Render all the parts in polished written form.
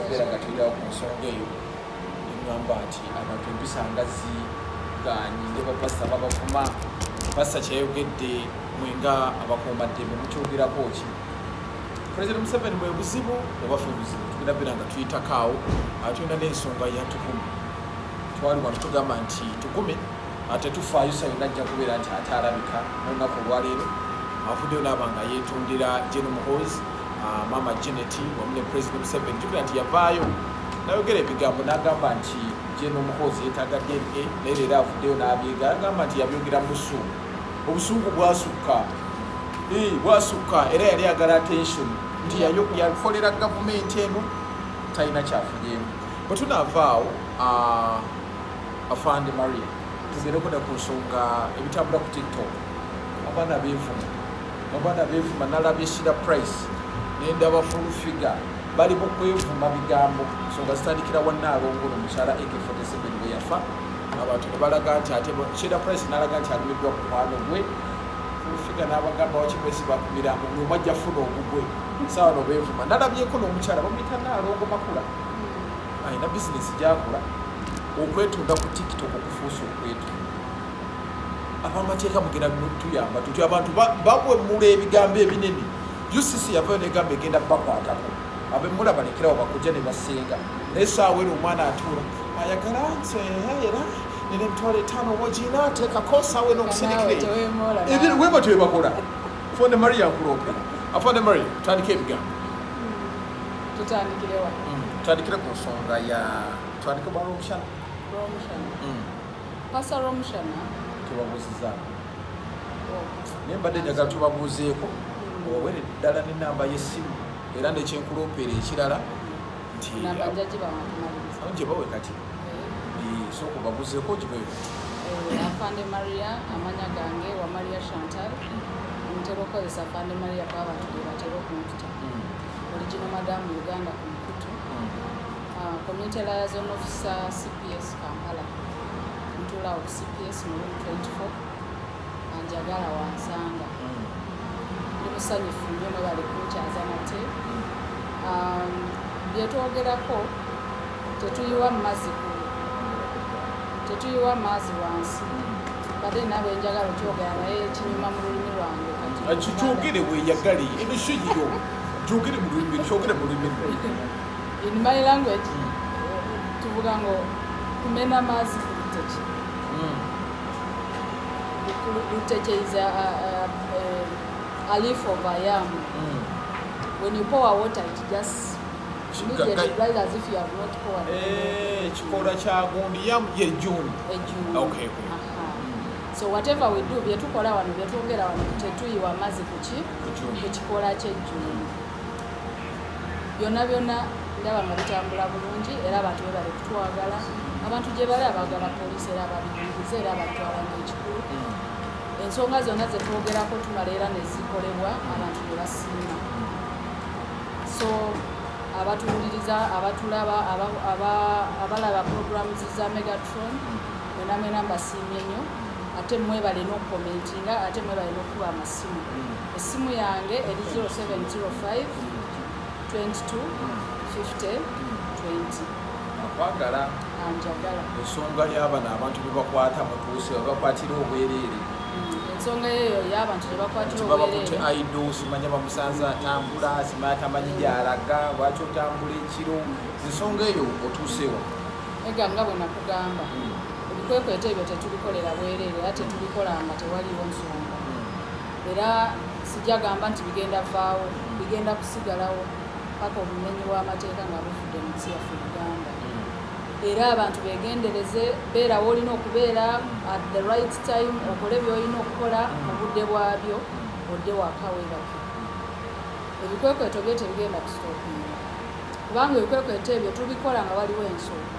Beera nga tuyitawo ku nsonga eyo, neŋŋamba nti abantu empisa nga zigaanyi, ne bapasita babavuma. Pasita kyeyayogedde, mwenga abakuumaddembe mukyogerako ki? President Museveni bwe buzibu oba ffe buzibu? Tugenda beera nga tuyitako awo. Tulina n'ensonga ya Tugume. Twali wano tugamba nti Tugume ate tufaayo sayona, ajja kubeera nti ate alabika n'olunaku olwaleero avuddeyo naaba nga yeetondera Gen Muhoozi, Mama Janet wamu ne President Museveni. Jukira nti yavaayo nayogera ebigambo n'agamba nti Gen Muhoozi yeetaaga DNA, naye leero avuddeyo n'abyega, agamba nti yabyogera mu busungu, obusungu bwasukka. Bwasukka, era yali agala attention nti yakolera gavumenti eno, talina kyafunyemu. Bwe tunaavaawo, Afande Maria, tugendeko ne ku nsonga ebitambula ku TikTok. Abaana beevuma, abaana beevuma. Nalabye Shira Price nendaba Full Figure bali mu kwevuma bigambo. Ensonga zitandikira wa Nnaalongo nomukyala AK47 bwe yafa, abantu ne balaga nti ate Shira Price nalaga nti alumiddwa mukwano gwe. Full Figure n'abagamba, "Waki mwesiba ku mirambo? Buli omu ajja funa ogugwe." Saawa no beevuma. Nalabyeko n'omukyala bamuyita Nnaalongo Makula, alina bizinesi gyakola, okwetunda ku TikTok okufuusa okwetunda. Abamateeka mugenda tuyamba tutyo? Abantu babwemula ebigambo ebinene. UCC yavayo negamba egenda bakwatako, abemula balekerawo bakujja ne basenga. Naye saawa eno omwana atuula ayagala nti era nina 50,000 wogina ateekako saawa eno okusindikire weba tewebakola. Afande Maria, nkuloope. Afande Maria, tutandike ebigambo. Tutandikirewa? Tutandikire ku nsonga ya, tutandike bwa Lwomushana. Lwomushana, Pasa Lwomushana. Tubabuuzizaako, naye mbadde njagala tubabuuzeeko, obawere ddala n'enamba y'essimu era nekyenkuloopeera ekirala nti Namba njagiba wantumaliriza. Gyebawe kati. Sooka obabuuzeeko, gibawe kati. Afande Maria amanya gange wa Maria Chantal. Ntera okukozesa Afande Maria kuba abantu gye batera okumpita. Original Madamu Uganda ku mukutu. Community liaison officer, CPS Kampala. Ntuulaawo ku CPS mu room 24, anjagala wansanga. Ndi musanyufu nnyo, mwebale kunkyaza nate. Byetwogerako tetuyiwa mazzi ku tetuyiwa mazzi wansi. Badde nina bwe njagala okyogera, naye kinyuma mu lulimi lwange kati. Kyogere weeyagale, eno si yiyo. Kyogere mu lulimi, kyogere mu lulimi. In my language tuvuga ngo kumena amazzi ku luteke. Luteke is a leaf of a yam. When you pour water, it just immediately dries as if you have not poured. Eh, ekikoola kya gundi yam ye June. Ejjuni. Okay. Aha. So whatever we do, byetukola wano, byetwogera wano, tetuyiwa amazzi kuki? Ku juni. Ku kikoola ky'ejjuni. Byonna byonna ndaba nga bitambula bulungi, era abantu bebale kutwagala. Abantu gye bali abaagala poliisi era ababiyingiza era abatwala ng'ekikulu. Ensonga zonna zetwogerako tumala era ne zikolebwa, abantu ne basiima. So abatuwuliriza, abatulaba, abalaba programs za Megatron, mwena mwena mbasiimye nnyo. Ate mwebale n'okukomentinga, ate mwebale n'okukuba amasimu. Essimu yange eri 0705 22 50 20. Akwagala. Anjagala. Ensonga y'abano abantu bebakwata mutuuse, babakwatira obwereere. Ensonga eyo y'abantu gye bakwatira nti babakutte obwereere. Idle, simanya bamusanze atambula, simanya tamanyi gyalaga, lwaki otambula ekiro? Ensonga eyo otuusewa? Ega nga bwe nakugamba, ebikwekweto ebyo tetubikolera bwereere, era tetubikola nga tewaliwo nsonga. Era sijja gamba nti bigenda vaawo, bigenda kusigalawo paka obumenyi bw'amateeka nga buvudde mu nsi yaffe Uganda. Era abantu begendereze, beera woolina okubeera at the right time, okole byolina okukola mu budde bwabyo, odde waka weebake. Ebikwekweto byo tebigenda kusitopinga, kubanga ebikwekweto ebyo tubikola nga waliwo ensonga,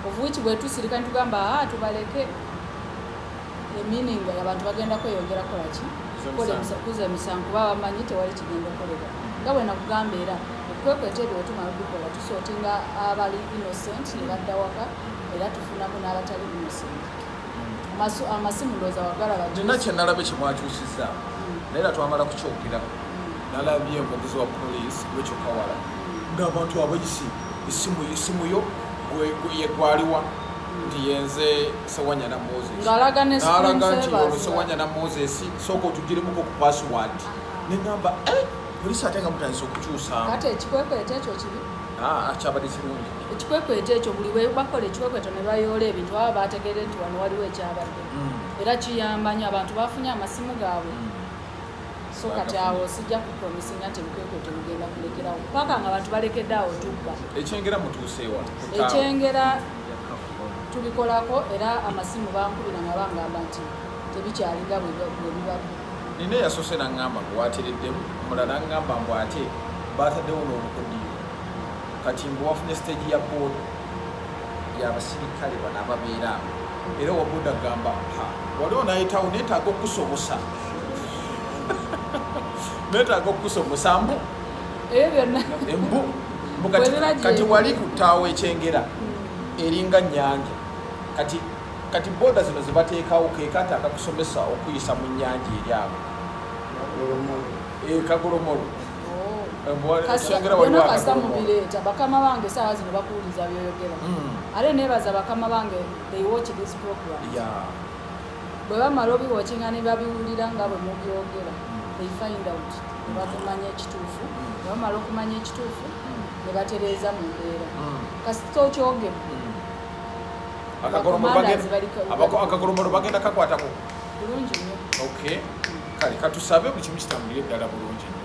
of which bwe tusirika nitugamba, "Aa, tubaleke," meaning abantu bagenda kweyongera kola ki? Kuza emisango, kuba bamanyi tewali kigenda kukolebwa. Nga bwe nakugamba, era ebikwekweto ebyo bwe tumala obikola, tusootinga abali innocent ne badda waka, era tufunamu n'abatali innocent. Amasimu ndowooza wagalaba. Nina kyenalabye kyemwakyusiza, naye era twamala kukyogera. Nalabye omwogezi wa police Rachel Kawala. Ng'abantu abayise esimu yo yegwaliwa nti yenze Sewanyana Moses. Ng'alaga ne N'alaga screen nti savers. Ono Sewanyana Moses, sooka otugiremuko ku password. Neŋamba, eh, polisi ate nga mutandise okukyusaamu. Kati ekikwekweto ekyo kibi? Ah, kyabadde kirungi. Ekikwekweto ekyo, buli bwe bakola ekikwekweto ne bayoola ebintu, baba bategeere nti wano waliwo ekyabadde. Era kiyamba nnyo, abantu bafunye amasimu gaabwe. So kati awo sijja kupromisinga nti ebikwekweto bigenda kulekerawo paka nga abantu balekedde awo tubba. Ekyengera mutuuseewa? Ekyengera tubikolako, era amasimu bankubira nga bangamba nti tebikyalinga bwe bibadde. Nina eyasoose naŋŋamba mbu watereddemu, omulala naŋŋamba mbu ate bataddewo n'obukodiyo. Kati mbu wafunye stage ya booda yabasirikale bano ababeera awo, era owa booda agamba, "Ha, waliwo nayitawo, neetaaga okusobosa, neetaaga okusobosa," mbu Ebyo byonna embu mbu kati, Bwe biba gye kati biri. Wali ku ttaawo ekyengera eringa nnyanja. Kati booda zino zebateekawo kekati akakusomesa okuyisa mu nnyanja eri abo. Eh, kagolomolo. Oh. Ekyengera waliwo Byonna kasita akagolomolo. mubireeta, bakama bange saawa zino bakuwuliza byoyogera. Ate nebaza bakama bange, they watch this program. Bwe bamala obiwatchinga ne babiwulira nga bwe mubyogera, they find out, ne bakumanya ekituufu. Ne bamala okumanya ekituufu, ne batereeza mu mbeera. Kasita okyogedde. Akagolomolo. Bacommanders Akagolomolo bagenda kakwatako. Bulungi nnyo. Okay, kale katusabe buli kimu kitambulire ddala bulungi nnyo.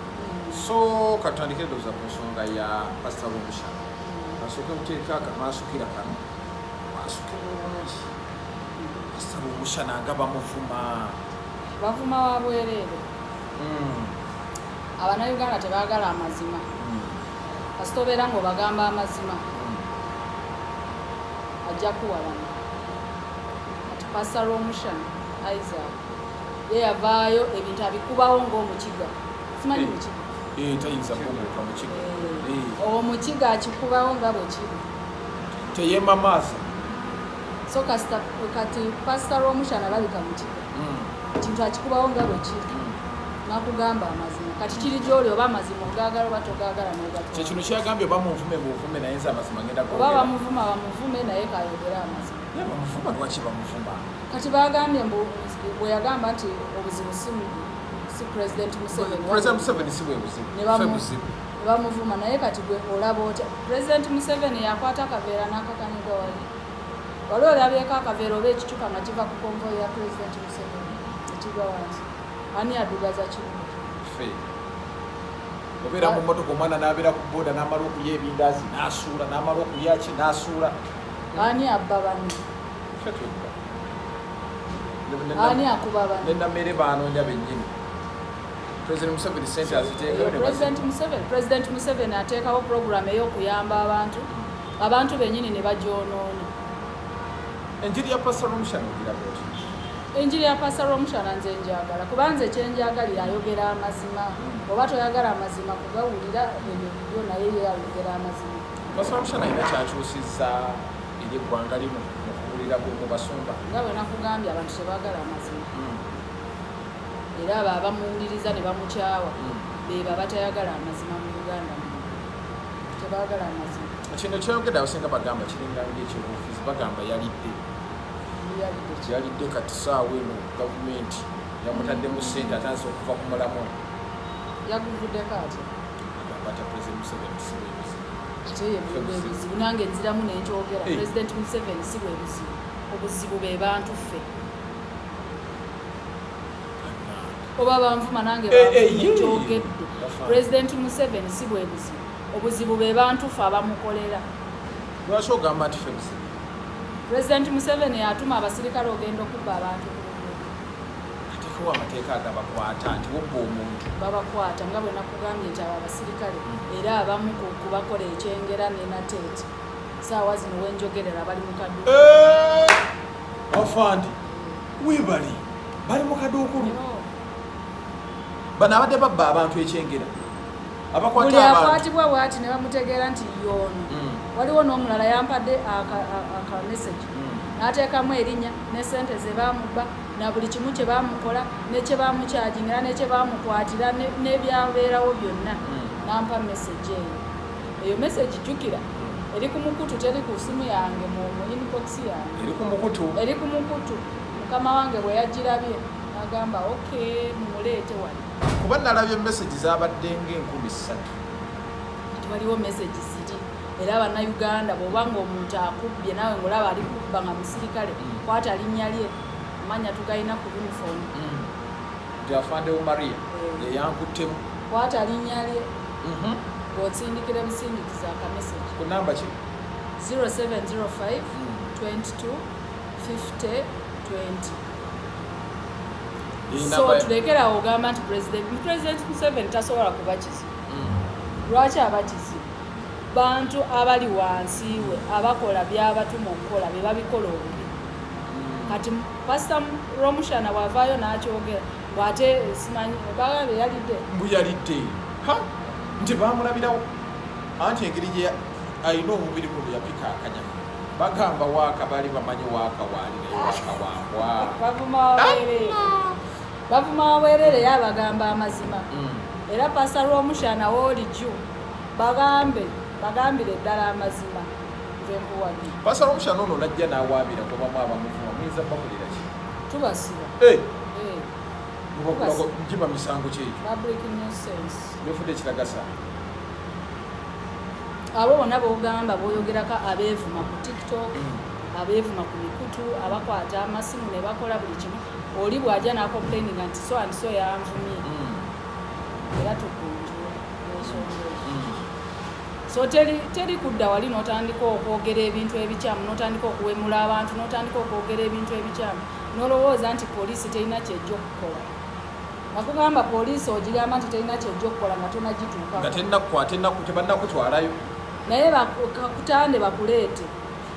So katutandike ndowooza ku nsonga ya Pasita Rwomushana. Kasooke kuteeka akamaasukira kano, maasuke bulungi. Pasita Rwomushana nga bamuvuma. Bavuma wa bwereere. Abannayuganda tebaagala amazima. Kasita obeera ng'obagamba amazima, ajja kuwalana. Kati Pasita Rwomushana Isaac ye yavaayo, ebintu abikubawo ng'omukiga, simanyi mukiga. Eh, tayinza kubuuka mukiga. Omukiga akikubawo nga bwe kiri. Teyema maaso. So kasita kati Pasita Rwomushana alabika mukiga, ekintu akikubawo nga bwe kiri, nakugamba amazima. Kati kiri gyoli oba amazima ogaagala oba togaagala, n'ogatwala. Kyekino kyagambye, bamunvume buvume, naye nze amazima ngenda Oba kwogera. bamuvuma bamuvume, naye kayogere amazima. Naye bamuvuma, lwaki bamuvuma? Kati bagambye mbu bwe yagamba nti obuzibu si President Museveni. President Museveni si bwe buzibu. Ne Ffe buzibu. Ne bamuvuma. Naye kati gwe olaba otya? President Museveni yakwata akaveera n'akakanyuga wali. Wali olabyeko akaveera oba ekicupa nga kiva ku convoy ya President Museveni ekigwa wansi? Ani addugaza kibuga? Ffe obeera mu mmotoka, omwana n'abeera ku boda, n'amala okulya ebindaazi n'asuula, n'amala okulya ki n'asuula. Ani abba banne? Ffe twebba. Ani akuba banne? Nenamere banoonya bennyini. President Museveni sente aziteekayo ne President Museveni ateekawo program ey'okuyamba abantu, abantu bennyini ne bagyonoona. Enjiri ya Pastor Rwomushana ogiraba oti? Enjiri ya Pastor Rwomushana nze njagala, kuba nze kyenjagalira ayogera amazima. Oba toyagala amazima kugawulira, ebyo bibyo, naye ye ayogera amazima. Pastor Rwomushana alina kyakyusizza eri eggwanga lino mu kuwulira bwe mu basumba? Nga bwe nakugambye, abantu tebaagala amazima, era abo abamuwuliriza ne bamukyawa beba batayagala amazima. Mu Uganda muno tebaagala amazima. Kino kyayogedde, abasinga bagamba kiringa ngaekyobufuzi, bagamba yalidde. Yalidde ki? Yalidde. Kati saawa eno gavumenti yamutaddemu sente, atandise okuva ku mulamwa. Yaguvuddeko atya? Agamba ata President Museveni si bwe buzibu. Ate ye bwe buzibu? Nange nziramu nenkyogera. President Museveni si bwe buzibu, obuzibu be bantu ffe. Oba banvuma, nange banvuma, nkyogedde. Bafa. President Museveni si bwe buzibu, obuzibu be bantu ffe abamukolera. Lwaki ogamba nti ffe buzibu? President Museveni atuma abasirikale ogenda okubba abantu ku luguudo. Ateekawo amateeka agabakwata nti wobba omuntu. Babakwata, nga bwe nakugambye nti abo abasirikale, era abamu ku bakola ekyengera ne Nateete, saawa zino wenjogerera bali mu kaduukulu. Afandi webali bali mu kaduukulu. No. Bano abadde babba abantu ekyengera, Buli abakwata abantu. Akwatibwa bwati ne bamutegeera nti yoono. Waliwo n'omulala yampadde aka message, n'ateekamu erinnya ne sente ze baamubba na buli kimu kye baamukola ne kye baamuchargingira ne kye baamukwatira n'ebyabeerawo byonna. Nampa message eyo. Eyo message, jjukira, eri ku mukutu, teri ku simu yange mu inbox yange. Eri ku mukutu. Eri ku mukutu. Mukama wange bwe yagirabye nagamba, "Ok, mumuleete wano." Kuba nalabye message zabadde nga 3000. Kati waliwo message ziri, era Bannayuganda, bw'oba nga omuntu akubbye naawe ngaolaba ali kubba nga musirikale, kwata linnya lye, amanya tugalina ku uniform. Nti afandewo Maria Eh. yeyankuttemu. Kwata linnya lye ng'osindikira ebisindikiza akamessage. Ku namba ki? 0705 22 50 20. Ye So tulekerawo ogamba nti President Museveni tasobola kuba kizibu. Lwaki aba kizibu? Bantu abali wansi we abakola byabatuma okukola be babikola obubi. Kati Pasita Romushana bw'avaayo n'akyogera, bw'ate simanyi bagambye yalidde. Mbu yalidde. Ha, nti bamulabirawo anti engeri gye alina omubiri guno yapika akanyama, bagamba waaka baali bamanyi waaka waali, naye waaka wambwa. Bavuma wabwereere, bavuma wabwereere, ye abagamba amazima. Era Pasita Rwomushana, wooli jju bagambe, bagambire ddala amazima, nze nkuwagira. Pasita Rwomushana ono najja n'awaabira kubamu abamuvuma, muyinza bakolera ki? Tubasiba. Eh, Eh, giba misango kyekyo? Public nuisance. Byofudde ekiragasa. Abo bonna bogamba, boyogerako, abeevuma ku TikTok, abeevuma ku mikutu, abakwata amasimu ne bakola buli kimu, oli bw'ajja n'acomplaininga nti so and so yanvumye, era tugunjula ensonga ezo. So teri kudda wali n'otandika okwogera ebintu ebikyamu, n'otandika okuwemula abantu, n'otandika okwogera ebintu ebikyamu, n'olowooza nti poliisi terina kyejja okukola. Bakugamba poliisi, ogigamba nti terina kyejja okukola nga tonagituukako. Nga tennakukwata, tebannakutwalayo. Naye bakutande, bakuleete.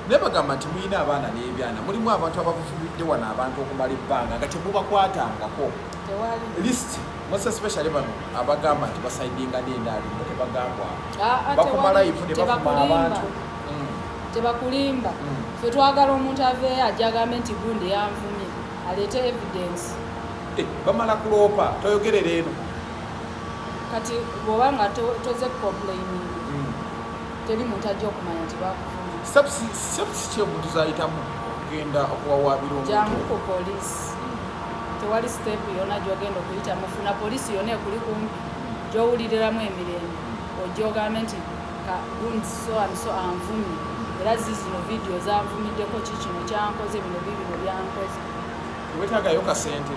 Naye bagamba nti mulina abaana n'ebyana, mulimu abantu ababufubidde wano abantu okumala ebbanga nga temubakwatangako. Tewali. List most especially bano abagamba nti basaidinga n'endaali nga tebagambwa. Ah, ah, bakuma tewali. live ne bafuma Tebakulimba. abantu. Tebakulimba. Ffe twagala omuntu aveeyo ajja agambe nti gundi yanvumye, aleete evidence. Eh, bamala kuloopa, toyogerera eno. Kati bw'oba nga toze complaining, teri muntu ajja okumanya nti bakuvumye. Steps ki omuntu zayitamu okugenda okuwawaabira Jangu omuntu? ku poliisi. Tewali step yonna gyogenda okuyitamu. Funa poliisi yonna ekuli kumpi gyowuliriramu emirembe, ojja ogambe nti gundi so and so anvumye, era zizino vidiyo zanvumiddeko, ki kino kyankoze, bino bibino byankoze. Wetaagayo kasente.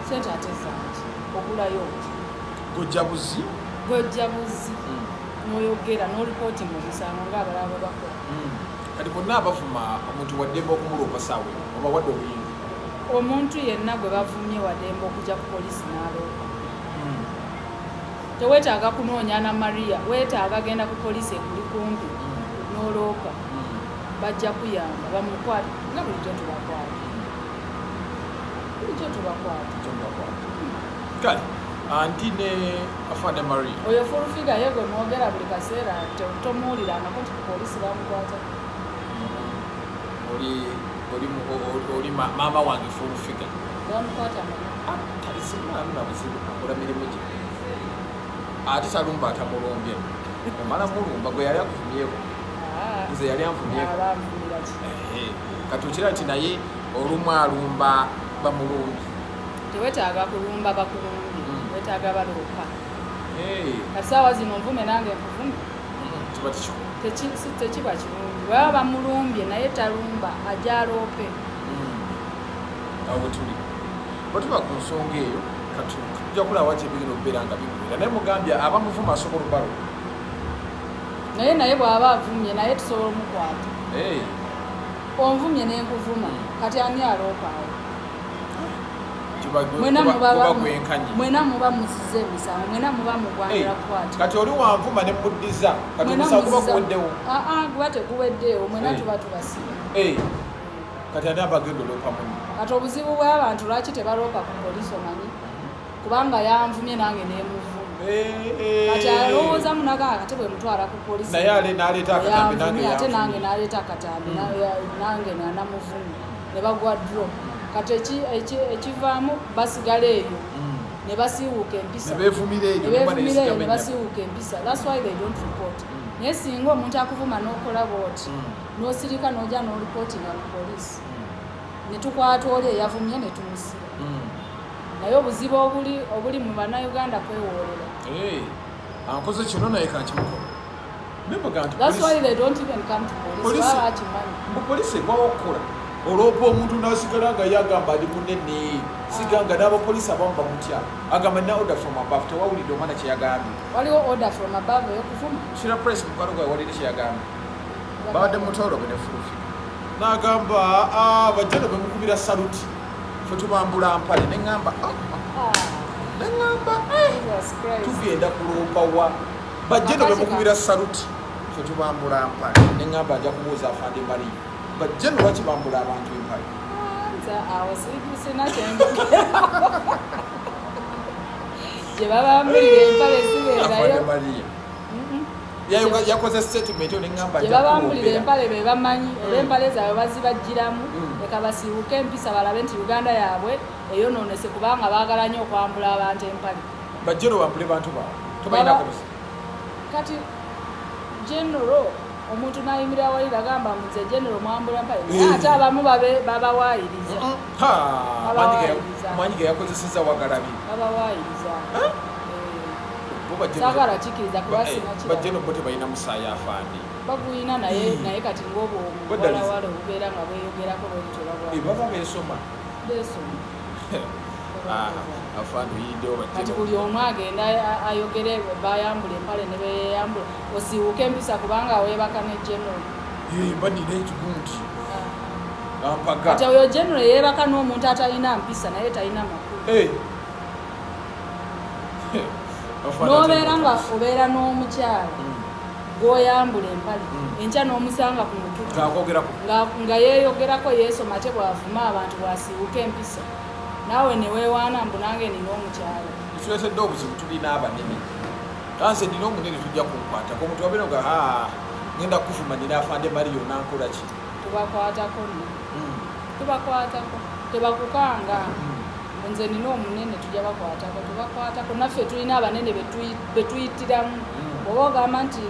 Sente ate zangi ogulayo ki? Gojja buzi. Gojja buzi n'oyogera n'olipooti mu musango ng'abalala bwe bakola. Kati bonna abavuma omuntu waddembe okumuloopa saawe, oba wadde obuyinza? Omuntu yenna gwe bavumye waddembe okujja ku poliisi n'aloopa. Teweetaaga kunoonya na Maria, weetaaga genda ku poliisi ekuli kumpi n'oloopa, bajja kuyamba bamukwate nga bulijjo tubakwata, bulijjo tubakwata. Kale andi ne afande Maria. Oyo Full Figure ye gwe mwogera buli kaseera, tomuwulirangako nti ku poliisi bamukwata. Oli maama wange Full Figure. Bamukwata muna. Talisimulamu na buzibu, akola mirimu gye, ate talumba atamulumbye, omala mulumba gwe yali akuvumyeko. Nze yali anvumyeko. Abanvumira ki? Ehe. Kati okira nti naye olumu alumba bamulumbi. Tewetaaga kulumba bakulumbi. Wetaaga baloopa. Hey. Kasaawa zino nvume nange nkuvume? Kiba tikikulu. Tekiba kirungi. Baba bamulumbye naye talumba, ajja aloope. Awo wetuli bwe tuba ku nsonga eyo, kati tujja kulaba kyebigenda okubeera nga bigwera, naye mugambye abamuvuma asobola obalo. Naye bw'aba avumye naye tusobola omukwata. Onvumye nenkuvuma, kati ani aloopa awo? Mwena Guba gwenkanye. Mwena muba muzize emisango, mwena muba mugwanira kukwata. Kati oli wanvuma ne muddiza, kati Mwena omusango guba guweddewo. Aa, guba teguweddeewo, mwena tuba tubasiba. Kati ani abagenda oloopa muno? Kati obuzibu bw'abantu lwaki tebaloopa ku poliisi omanyi? Kubanga yanvumye nange nemuvuma. Kati alowooza munaga kati bwe mutwala ku poliisi, Naye n'aleeta akatambi nange yanvumye, ate yanvumye. nange n'aleeta akatambi, nange namuvumye, ne bagwa draw. Kati ekivaamu basigala eyo ne basiiwuuka empisa. Ne beevumira eyo. Ne beevumira eyo, ne basiiwuuka empisa. That's why they don't report. Naye singa omuntu akuvuma n'okola bwoti, n'osirika, n'ojja n'olipootinga ku poliisi, ne tukwata oli eyavumye ne tumusiba. Naye obuzibu obuli mu Bannayuganda kwewoolera. Hey, ankoze kino naye kankimukola. Nembaga nti That's why they don't even come to police. Police- Baba bakimanyi. Mbu poliisi egwawo okukola olwopa omuntu n'asigala nga ye agamba ali munene, siganga n'abapoliisi abamu bamutya, agamba nina order from above. Tewawulidde omwana kyeyagambye? Waliwo order from above ey'okuvuma? Shira Price mukwano gwawe, walire kyeyagambye, babadde mutolo gwe ne Full Figure, n'agamba, "Ah, bajjano bemukubira saluti, fe tubambula mpale." Neŋŋamba, "Ah, Ah, neŋŋamba, eh, Jesus Christ. tugenda kuloopa wa bajjeno bemukubira saluti, fe tubambula mpale?" Neŋŋamba nja kubuuza afande Mariyo, bajjeno lwaki bambula abantu empale? Ah, nze awo sina kyenjogera. Gye babambulira empale Afande sibeerayo. Mariyo yakoze statement eyo, neŋŋamba Gye nja babambulira kuwoopera. empale be bamanyi oba empale zaabwe bazibagiramu. Leka basiiwuke empisa, balabe nti Uganda yaabwe eyonoonese, kubanga baagala nnyo okwambula abantu empale. Bajjeno bambule bantu baabwe, tobalinako buzibu? Kati general omuntu nayimirira wali nagamba nze general mwambula mpale, naye ate abamu babawaayiriza. Ha, Babawaayiriza. manyi ge yakozeseza wagalabi. Babawaayiriza. Eh? Eh, Bo bajjeno- saagala kikiriza kuba sinakiraba. Bajjeno bo tebalina musaayi, afande. Baguyina, naye naye kati ngaobwo Baddaliza. obuwalawala obubeera nga bweyogerako bwebutyo Baba beesoma. Besoma. Ah, afande oyiddewo. Kati Bajjeno buli omu agenda ayogere bayambula empale ne beyambula, osiiwuke empisa kubanga weebaka ne general. Eh, mba nina ekigundi ampaga. Kati oyo general yeebaka n'omuntu atalina mpisa, naye talina makulu. Eh. Afande N'obeera ate nga obeera n'omukyala gw'oyambula empale, enkya n'omusanga ku mukutu ng'akwogerako. Nga yeeyogerako, yeesoma, ate bw'avuma abantu bw'asiiwuka empisa, naawe ne weewaana mbu nange nina omukyala. Tuleetedde obuzibu, tulina abanene. Kanze nina omunene, tujja kunkwatako. Omuntu wabeera nga, "Ah, ngenda kufuma, nina afande Mariyo, nankola ki?" Tubakwatako nno, tubakwatako, tebakukanga. Nze nina omunene, tujja bakwatako, tubakwatako. Naffe tulina abanene betuyitiramu. Oba ogamba nti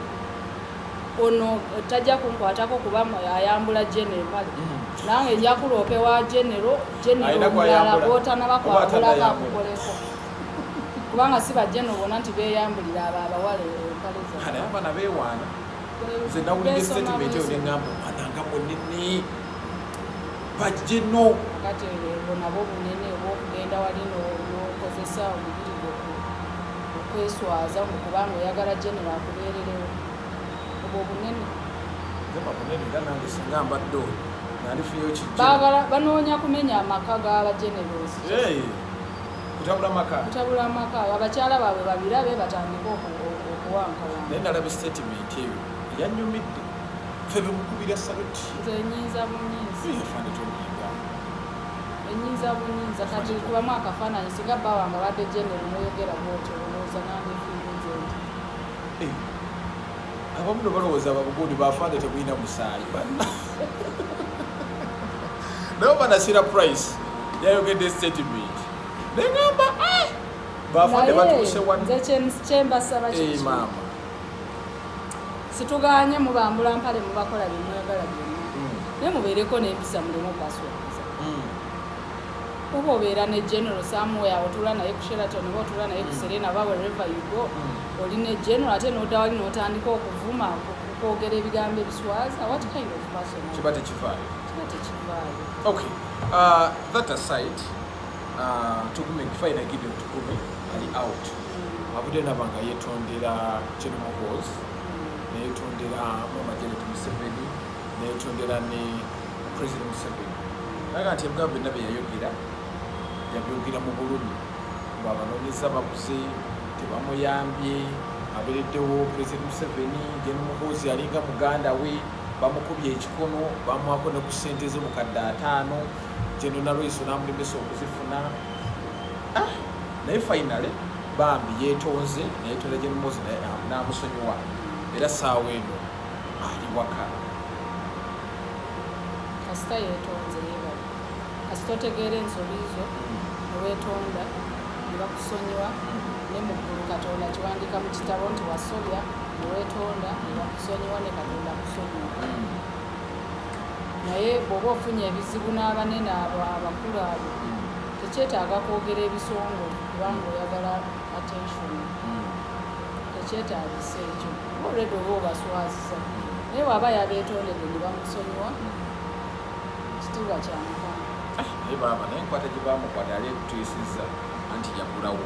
ono tajja kunkwatako kuba ayambula general empale, nange nja kuloopa ewa general, general Alina omulala gw'ayambula. gwotanaba Oba kwambulako atannayambula. akukoleko, kubanga si ba general bonna nti beeyambulira abo abawala empale Naye zaabwe. abaana beewaana. Nze nawulidde Beesoma, statement eyo, beesoma. neŋŋamba omwana nga munene, bajjeno. Kati ebwo nabwo bunene obwokugenda wali n'okozesa omubiri gwo okweswaza mbu kubanga oyagala general akubeererewo, obwo bunene. Gamba bunene, era nange singa mbadde oyo nandifunyeyo kijjeno. Baagala banoonya kumenya amaka g'aba generals. Hey, kutabula maka. Kutabula amaka, abakyala baabwe babirabe batandike okuwankawanka. Naye nalaba statement eyo yanyumidde, ffe bemukubira saluti. Nze enyinza bunyinza. Afande tonyiga. Enyinza bunyinza. Kati kubamu akafaananyi, singa bba wange abadde general noyogera bwotyo, olowooza nandifiirinze nti Eh, abamu no balowooza ababugundi bafande tebulina musaayi banna. Naye oba Nasira Price yayogedde statement, neŋamba, "Ah, bafande Naye, batuuse wano." nze kyembasaba Eh, kiki? Maama. Situganye mubambula mpale, mubakola byemwagala byonna, naye mubeereko n'empisa, muleme okwaswaza. Oba obeera ne general somewhere, otuula naye ku Sheraton oba otuula naye ku Serena oba wherever you go, oli ne general, ate n'odda wali n'otandika okuvuma, okwogera ebigambo ebiswaza, what kind of person are you? Kiba tekivaayo. Kiba tekivaayo. Okay, that aside, Tugume Fine, Gideon Tugume ali out, avudde naba nga yetondera General Muhoozi, neyetondera Mama Janet Museveni, neyetondera ne President Museveni. Naga nti ebigambo byonna bye yayogera yabyogera mu bulumi bwabanoonyeza babuze, tebamuyambye, abeereddewo President Museveni. General Muhoozi alinga muganda we, bamukubye ekikono, bamuwako ne ku ssente ze 5,000, General Nalweyiso n'amulemesa okuzifuna. Ah, naye finally bambi yeetonze, neyetonda General Muhoozi n'amusonyiwa, era saawa eno ali waka. Kasita yeetonze, yeebale. Kasita otegeera ensobi zo neweetonda ne bakusonyiwa, ne mu ggulu Katonda kiwandiika mu kitabo nti wasobya. Neweetonda nebakusonyiwa, ne Katonda kusonyiwa. Naye bw'oba ofunye ebizibu n'abanene abo, abakulu abo, tekyetaaga kwogera ebisongovu kubanga oyagala attention. Tekyetaagisa ekyo, already oba obaswaziza. Naye bw'aba yabeetondedde ne bamusonyiwa, kitiibwa kya Mukama. Naye baaba, naye enkwata gye bamukwata yali etuyisizza anti yagulawo,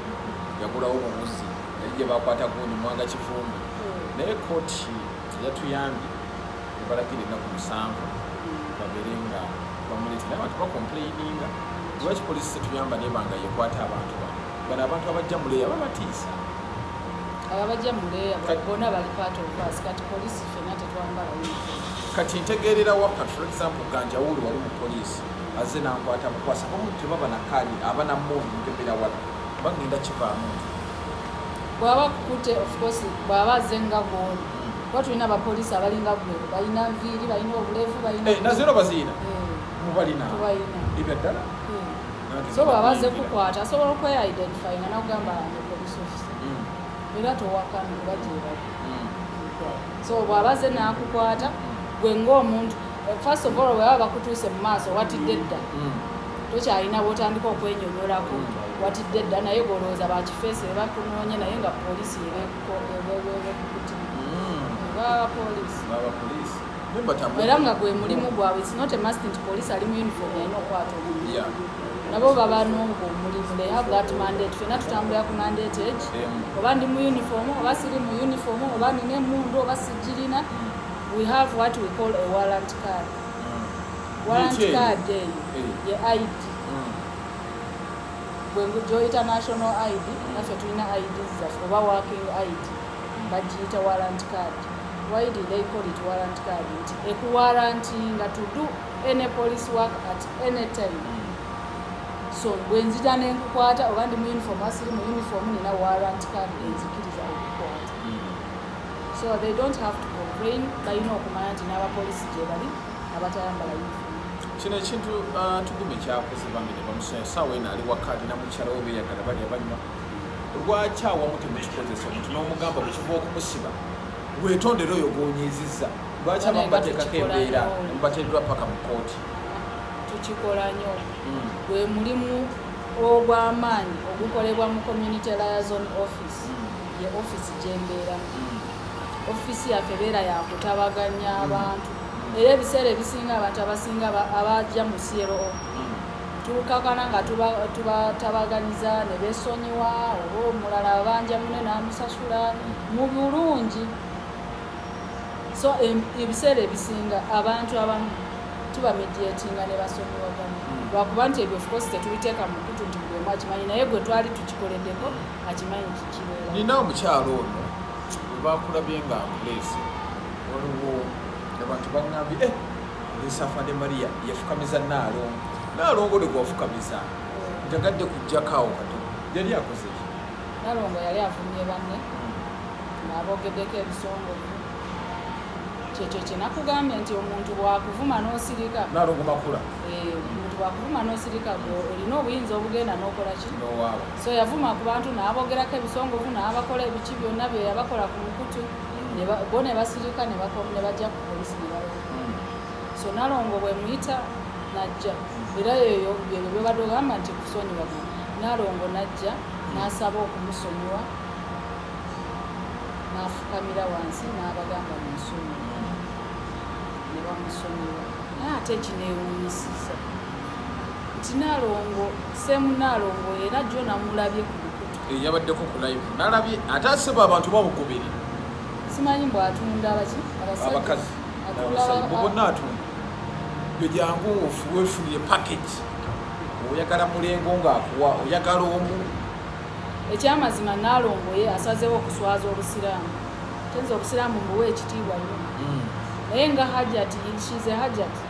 yagulawo mubuzi yali gye bakwata gundi Mwanga Kivumbi. Naye kooti yatuyambye ebalagira ennaku 7 babeere nga bamuleeta. Naye abantu bacomplaininga, lwaki polisi tetuyamba neba nga yekwata abantu bano? Bano abantu abajja muleeya babatiisa. Ababajja muleeya bonna bali part of us. Kati polisi fenna tetwambala uniform. Kati ntegeerera wakati, for example, Ganjawuli wali mu poliisi azze nankwata bukwasa, abamu tebaba nakaali, aba namundu ngemera wala bagenda kivaamu nti Bw'aba kukute, of course, bw'aba azze nga gwoli, kuba tulina abapoliisi abalinga gwe, balina nviiri, balina obulevu, balina Eh, nazero baziina? Eh, Mubalina? Tubalina. Ebya ddala? Eh. So bw'aba azze kukwata, asobola okwe-identify nga nakugamba, "Am a police officer." Era towakana kuba gyebali. So bw'aba azze n'akukwata gwe ng'omuntu, first of all, bwe baba bakutuuse mu maaso, watidde dda, tokyalina bwotandika okwenyonyolako. Watidde dda, naye gwolowooza bakifeesi bebakunoonye, naye nga poliisi ebekukuti baba poliisi. Baba poliisi. Naye batambula. Era nga gwe mulimu gwabwe. It's not a must nti poliisi ali mu uniform alina okukwata omuntu. Nabo baba n'ogwo omulimu, they have that mandate. Fenna tutambulira ku mandate egi. Oba ndi mu uniform oba siri mu uniform, oba nina emundu oba sigirina, we have what we call a warrant card. Warrant Yiki eyo? card eyo Eh. ye ID. Gwe gyoyita national ID, naffe tulina ID zaffe oba working ID, bagiyita warrant card. Why did they call it warrant card? Nti ekuwarrantinga to do any police work at any time. So bwe nzija nenkukwata, oba ndi mu uniform oba siri mu uniform, nina warrant card enzikiriza okukwata. So they don't have to complain. Balina okumanya nti n'abapoliisi gye bali abatayambala uniform. Kino ekintu Tugume kyakoze, bambi ne bamusonyiwa, essaawa eno ali waka, alina mukyala we, beeyagala, balya, banywa. Lwaki awamu temukikozesa, omuntu n'omugamba bwekiva okumusiba, weetondere oyo gwonyiizizza? Lwaki abamu Bane, nga bateekako tukikola embeera nnyo. nemubateereddwa paka mu kooti? Tukikola nnyo. Gwe mulimu ogw'amaanyi ogukolebwa mu community liaison office. Ye office gyembeeramu. Ofiisi yaffe ebeera yakutabaganya abantu, era ebiseera ebisinga abantu abasinga abajja mu CLO tukakana nga tubatabaganyiza ne besonyiwa, oba omulala abanja mune n'amusasula mu bulungi. So ebiseera ebisinga abantu abamu tuba mediatinga ne basonyiwagana, lwakuba nti ebyo of course tetubiteeka mu kutu nti buli omu akimanyi, naye gwe twali tukikoleddeko akimanyi kikibeera. Nina omukyalo ono bwe bakulabye nga nkuleese, waliwo abantu baŋŋambye, eh, Afande Maria yafukamiza Naalongo. Naalongo ne gwafukamiza, njagadde kujjako awo katono, yali akoze ki? Nalongo yali avumye banne ng'aboogeddeko ebisongovu. Kyekyo kye nakugambye nti omuntu bw'akuvuma n'osirika, Naalongo Makula. Eh, omuntu bw'akuvuma n'osirika, gwe olina obuyinza obugenda n'okola ki? Nowaaba. So yavuma ku bantu n'aboogerako ebisongovu n'abakola ebiki byonna bye yabakola ku mukutu, bo ne basirika, ne bajja ku polisi ne balonga. So Nalongo bwe muyita najja, era eyo byebyo byobadde ogamba nti kusonyiwa. Nalongo najja n'asaba okumusonyiwa, n'afukamira wansi n'abagamba munsonyiwa, ne bamusonyiwa. Naye ate kineewuunyisiza nti Nalongo, same Nalongo, era jjo namulabye ku lukutu. Eh, yabaddeko ku live, nalabye ate aseba abantu bamugoberera. Simanyi mbw atunda baki, abasajja. Abakazi. Atunda Abasajja bonna atunda. Gwe jangu weefunire package, oyagala mulengo ng'akuwa, oyagala omu. Ekyamazima, Nalongo ye asazeewo okuswaza Obusiraamu. Tenza Obusiraamu mbuwa ekitiibwa nnyo, naye nga Hajati, shize Hajati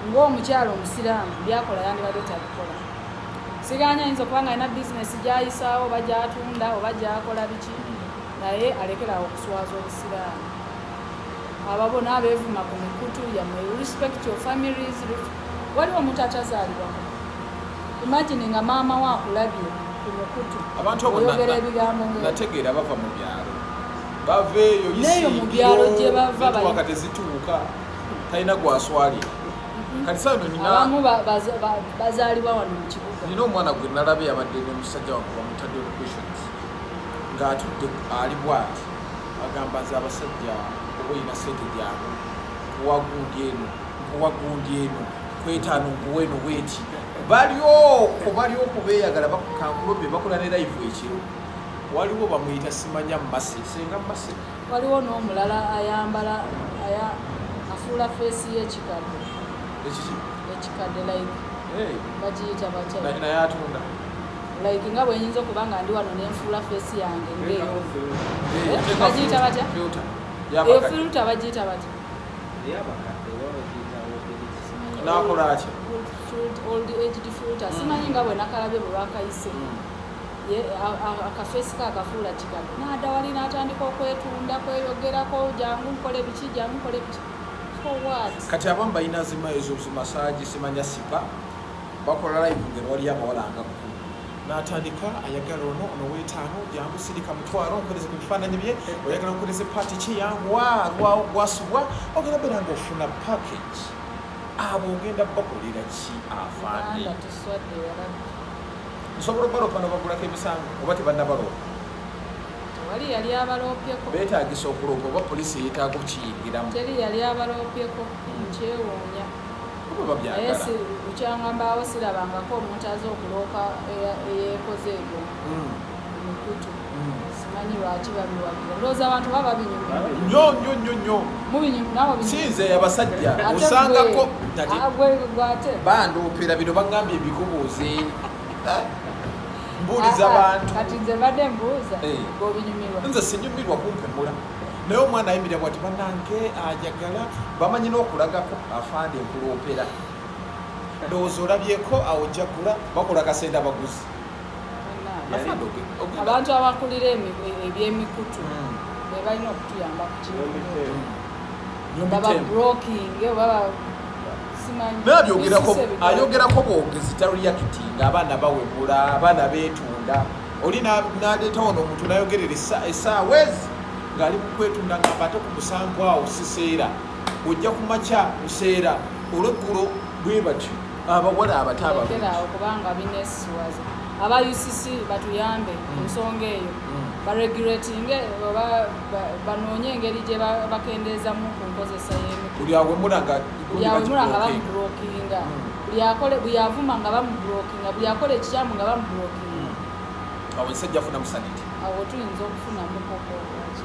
ng'omukyalo omusiraamu, byakola yandibadde tabikola. Siganya, ayinza okuba nga alina bizinesi gyayisaawo oba gyatunda oba gyakola biki, naye alekerawo okuswaza Obusiraamu. Abo bonna abeevuma ku mikutu yammwe, respect your families. Waliwo omuntu atazaalibwako. Imagine nga maama we akulabye ku mukutu Abantu abo oyogera ebigambo nategeera bava mu byalo. Baveeyo. N'eyo mu byalo gye bava Network tezituuka, talina gwaswalira. Kati saa no nina Abamu bazaalibwa wano mu kibuga. Nina omwana gwe nalabye, yabadde ne musajja wange, bamutadde questions ng'atudde ali bwati, agamba, "Nze abasajja oba olina sente gyangu, nkuwa gundi eno, nkuwa gundi eno, kwetaano nkuwa eno." Bweti bali okwo, bali okubeeyagala, bakukankulobye, bakola ne live ekiro. Waliwo bamuyita simanya Mase, senga Mase. Waliwo n'omulala ayambala afuula face y'ekikadde. Ekiki? Ekikadde, like Hey, bagiyita batya? Naye atunda. Like nga bwenyinza okuba nga ndi wano nenfuula face yange ngeyo. Hey, Eh, teeka bagiyita batya? Filter. Eyo Y'abakadde. filter bagiyita batya? Eyabakadde oba bagiyita old. N'akola atya? Old aged filter. Simanyi nga bwe nakalabye bwe bakayise. Ye akaface ka akafuula kikadde, n'adda wali n'atandika okwetunda, kweyogerako, "Jangu nkole biki, jangu nkole biki." For what? Kati abamu balina zima ezo zimassage, simanya spa, bakola live ngeno waliyo abawala nga 10, n'atandika, "Ayagala ono, ono weetaano, jangu sirika mutwalo nkoleze ku bifaananyi bye, oyagala nkoleze paati ki, yanguwa lwawo gwasubwa." Ogenda beera ngaofuna package. Abo ogenda bakolera ki, afande? Uganda tuswadde yalabbi. Nsobola okubaloopa nobagulako emisango oba tebannabaloopa? Tewali yali abaloopyeko. Beetagisa okuloopa oba poliisi yeetaaga okukiyingiramu? Teri yali abaloopyeko, nkyewuunya. Oba Naye babyagala. Bukyangambaawo sirabangako omuntu aze okuloopa eyeekoze ebyo emikutu. Simanyi lwaki babiwagira. Ndowooza abantu baba babinyumirwa. Nnyo nnyo nnyo nnyo. Nawe obinyumirwa? Sinze, abasajja Ate osangako nati gwe ate bandoopera bino, baŋŋambye ebikubuuze. Eh, mbuuliza Ah, ah, bantu. Kati nze mbadde mbuuza, Eh. gweobinyumirwa? Nze sinyumirwa kumpemula, naye omwana ayimirira bwati, "Bannange ayagala," bamanyi n'okulagako, "Afande nkuloopera." Ndowooza olabyeko awo jagula bakola kasente abaguzi. Afande Abantu abakulira ebyemikutu be balina okutuyamba ku kintu. Baba Nyombi. blocking oba simanyi. Naye abyogerako. Bisise ebikola. Ayogerako bwogezi, tareactinga. Abaana bawemula, abaana beetunda. Oli n'aleeta wano omuntu n'ayogerera essaawa ezi ng'ali mu kwetunda, ngamba ate ku 7 awo siseera, ojja ku makya oseera olweggulo. Bwe batyo abawala abato abalungi. Lekeraawo, kubanga bineesiwaza. Aba UCC batuyambe ku nsonga eyo, baregulatinge oba banoonye engeri gye bakendeezamu ku nkozesa y'emikutu. Buli awemula nga Buli awemula nga bamublockinga, buli akole, buli avuma nga bamublockinga, buli akola ekikyamu nga bamublockinga. Awo ensajja afuna musaniti. Awo tuyinza okufunamu kokoki.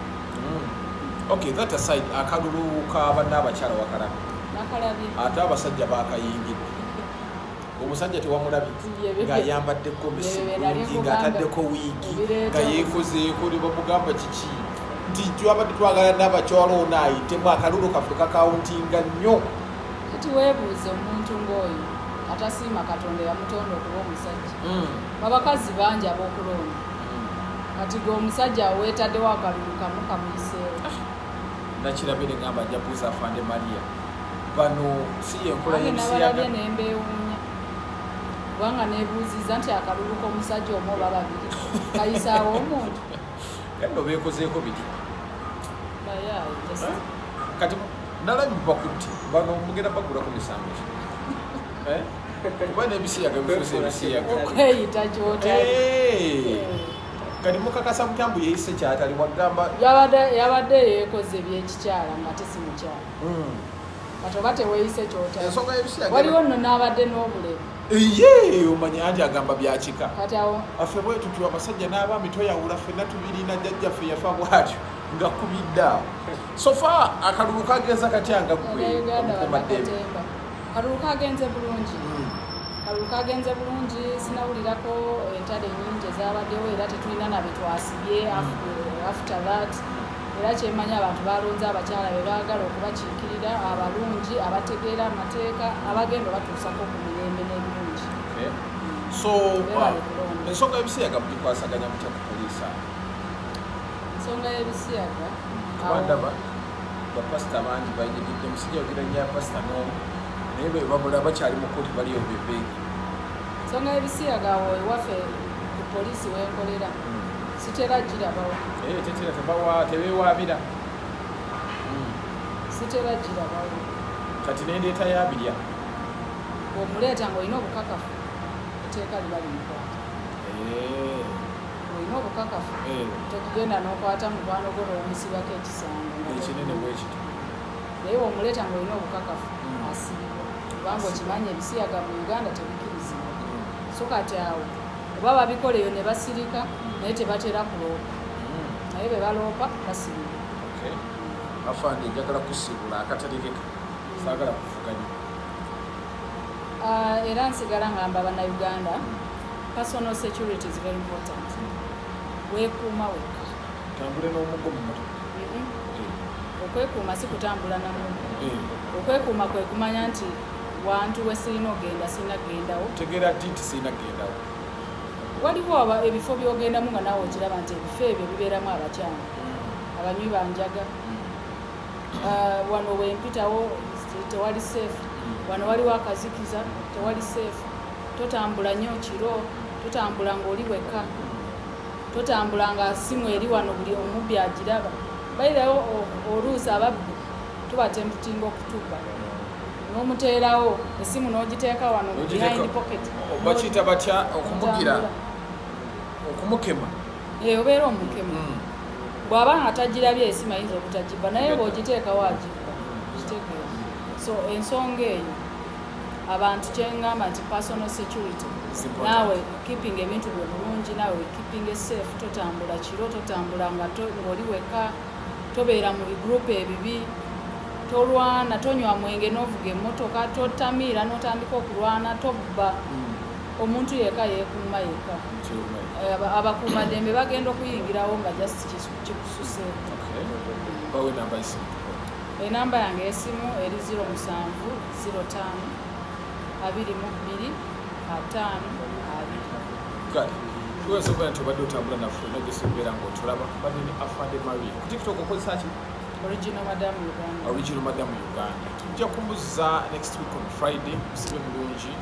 Okay, that aside, akalulu ka banna abakyala wakalabye? Nakalabye. Ate abasajja bakayingidde. Omusajja tewamulabye ng'ayambadde gomesi Bye nali bulungi, nkugamba. ng'ataddeko wiigi, Ebireeta nga yeekozeeko, ne bamugamba kiki nti twabadde twagala n'abakyala ono ayitemu, akalulu kaffe kacountinga nnyo. Kati weebuuze, omuntu ng'oyo atasiima Katonda yamutonda okuba omusajja, abakazi bangi ab'okulonda, kati gwe omusajja weetaddewo akalulu kamu kamuyiseewo. Nakirabye ne ngamba nja buuza afande Maria, bano si yenkola Nange y'ebisiyaga? nabalabye nembeewuunya, kubanga neebuuziza nti akalulu k'omusajja omu oba babiri kayisaawo omuntu? Nno beekozeeko biti. Bayaaye Kati nalabye bakutte bano, mugenda bagulako misango ki? Eh? Kuba n'ebisiyaga bifuuse ebisiyaga. Okweyita kyotali. Eh. Kati mukakasa mutya mbu yeeyise kyatali wagamba? Yabadde yeekoze ebyekikyala nga te si mukyala. Kati oba teweeyise kyotali. Ensonga y'ebisiyaga. Waliwo nno n'abadde n'obulevu. Ye omanyi anti agamba byakika. Kati awo Affe bwe tutyo abasajja n'abaami toyawula, ffenna tubirina, jjajjaffe yafa bw'atyo nga kubidde awo. So far akalulu kagenza katya nga ggwe Uganda omukuumaddembe? bannakatemba, kalulu kagenze bulungi. Kalulu kagenze bulungi, sinawulirako entalo ennyingi ezabaddewo, era tetulina na betwasibye after that. Era kyemanyi, abantu balonze abakyala be baagala okubakiikirira, abalungi, abategeera amateeka, abagenda obatuusako ku mirembe n'ebirungi. Okay. So Beebale kulonda. Ensonga y'ebisiyaga mugikwasaganya mutya ku poliisi awo? Ensonga y'ebisiyaga Kuba ndaba bapasita bangi bayingiddemu, sijayogera nnyo ya pasita n'omu, naye be babula bakyali mu kkooti, baliyo bebeegi. Ensonga y'ebisiyaga, awo ewaffe ku poliisi wenkolera. Sitera girabawo. Eh, tetera, tebawa, tebewaabira. Sitera girabawo. Kati nendeeta yabirya. Bw'omuleeta ng'olina obukakafu, etteeka liba limukwata. Olina obukakafu, tokugenda n'okwata mukwano gwo n'omusibako ekisango nga ekinene bwekito. Naye bw'omuleeta ng'olina obukakafu, asibibwa, kubanga okimanyi ebisiyaga mu Uganda tebikkirizibwa. So kati awo oba babikola eyo ne basirika, naye tebatera kuloopa, naye bwe baloopa basibibwa. Okay. Afande, njagala kusibula akaterekeka, saagala kuvuganya. Ah, era nsigala ngamba Bannayuganda, personal security is very important. Weekuuma wekka. Tambule n'omuggo mu motoka? Okwekuuma si kutambula na muggo. Okwekuuma kwe kumanya nti wantu we sirina ogenda, sirina kugendawo. Tegeera ddi nti sirina kugendawo? Waliwo ebifo by'ogendamu nga naawe okiraba nti ebifo ebyo bibeeramu abakyala abanywi banjaga. Ah, wano wempitawo tewali safe, wano waliwo akazikiza, tewali safe. Totambula nnyo kiro, totambula ng'oli wekka, totambula nga simu eri wano, buli omubbi agiraba. Bairawo oluusi ababbi tubatemptinga okutubba, n'omuteerawo esimu n'ogiteeka wano behind pocket. Bakiyita batya, okumugira? Otambula. Okumukema. Eh, obeera omukema. Bw'aba nga tagirabye esimu ayinza obutagibba, naye bw'ogiteekawo agibba, kitegeera. So ensonga eyo abantu kyeŋŋamba nti personal security Is important. Naawe keeping ebintu byo bulungi, naawe keeping safe. Totambula kiro, totambula nga ng'oli wekka, tobeera mu bigurupu ebibi, tolwana, tonywa mwenge n'ovuga emmotoka, totamiira n'otandika okulwana, tobba. Omuntu yekka yeekuuma yekka. Eh, abakuumaddembe bagenda okuyingirawo nga just kikususeeko. Bawe namba esimu. Enamba yange y'essimu eri 07 05 22 50 20. Kale tuweza okubeera nti obadde otambula naffe nogesobeera ngaotulaba. Badde ne Afande Maria. Ku TikTok okozesa ki? Original Madam Uganda. Original Madam Uganda. Tujja kumuza next week on Friday. Musibe bulungi.